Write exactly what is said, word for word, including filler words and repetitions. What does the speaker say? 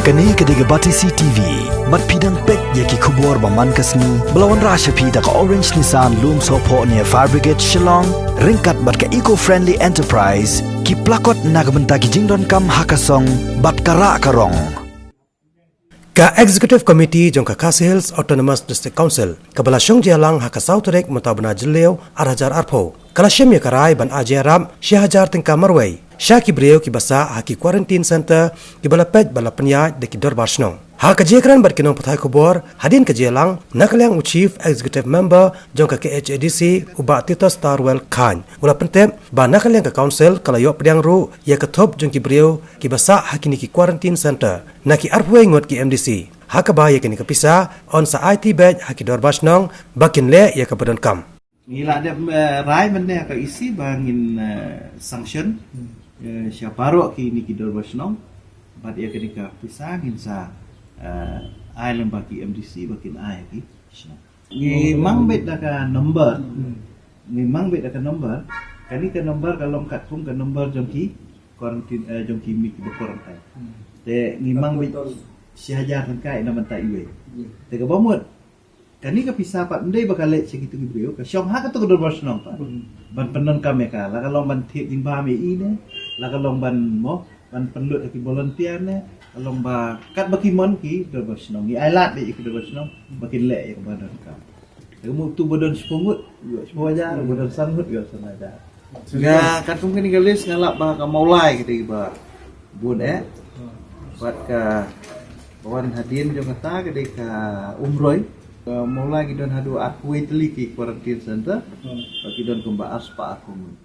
Kane ka dei ka Batesi T V. Bad phi dang peit ïa ki khubor ba man ka sngi ba la wanrah sha phi da ka Orange Nissan Lumsohphoh near Fire Brigade Shillong, ryngkat bad ka Eco Friendly Enterprise, ki plakot na ka bynta ki jingdonkam ha ka song bad ka rah ka rong. Ka Executive Committee jong ka Khasi Hills Autonomous District Council, kaba la shong jia lang ha ka saw tarik mynta u bnai Jylliew ar hajar arphew, ka la shim ïa ka rai ban ai jingïarap shi hajar tyngka marwei sha ki briew kiba sah ha ki quarantine center kiba la peit bad la pynïaid da ki dorbar shnong. Ha ka jingkren bad ki nongpathai khubor hadien ka jingïalang, na ka liang u Chief Executive Member jong ka K H A D C, u Bah Titus Tarwell Chyne, u la pyntip ba na ka liang ka Council ka la ïoh pdiang ruh ïa ka thup jong ki briew kiba sah ha kine ki quarantine center na ki arphew wei ngut ki M D C, ha kaba ïa kane ka pisa yn sa aiti beit ha ki dorbar shnong ba kin leh ïa kaba donkam. Ngi la dep, eh, rai mynne ha ka E C ba ngin, eh, sanction, eh, sha baroh kine ki dorbar shnong, bad ïa kane ka pisa ngin sa, eh, ai lyngba ki M D C ba kin ai ha ki shnong. Ngi mang beit da ka number. Ngi mang beit da ka number. Kane ka number ka long katkum ka number jong ki quarantine, eh, jong ki mih kiba quarantine. Te ngi mang beit shi hajar tyngka na bynta iwei. Te kaba mut, kane ka pisa pat ym dei ba ka leit sha kitu ki briew, ka shong ha katu ka dorbar shnong pat. Ban pyndonkam ïa ka, la ka long ban thied jingbam ïa i ne, la ka long ban mo, ban pynlut ha ki volunteer ne, ka long ba katba ki mon ki dorbar shnong, ngi ai lad ïa ki dorbar shnong ba kin leh ïa kaba donkam. Te ka mut utu ba don shiphew ngut, ïoh shiphew hajar, ba don san ngut, ïoh san hajar. Nga katkum kane ka list nga lap ba ka Mawlai ka dei ba bun eh. Bad kaba wan hadien jong kata ka dei ka Umroi. Ka Mawlai ki don haduh arphew wei tylli ki quarantine center. Bad ki don kumba arspah arphew ngut.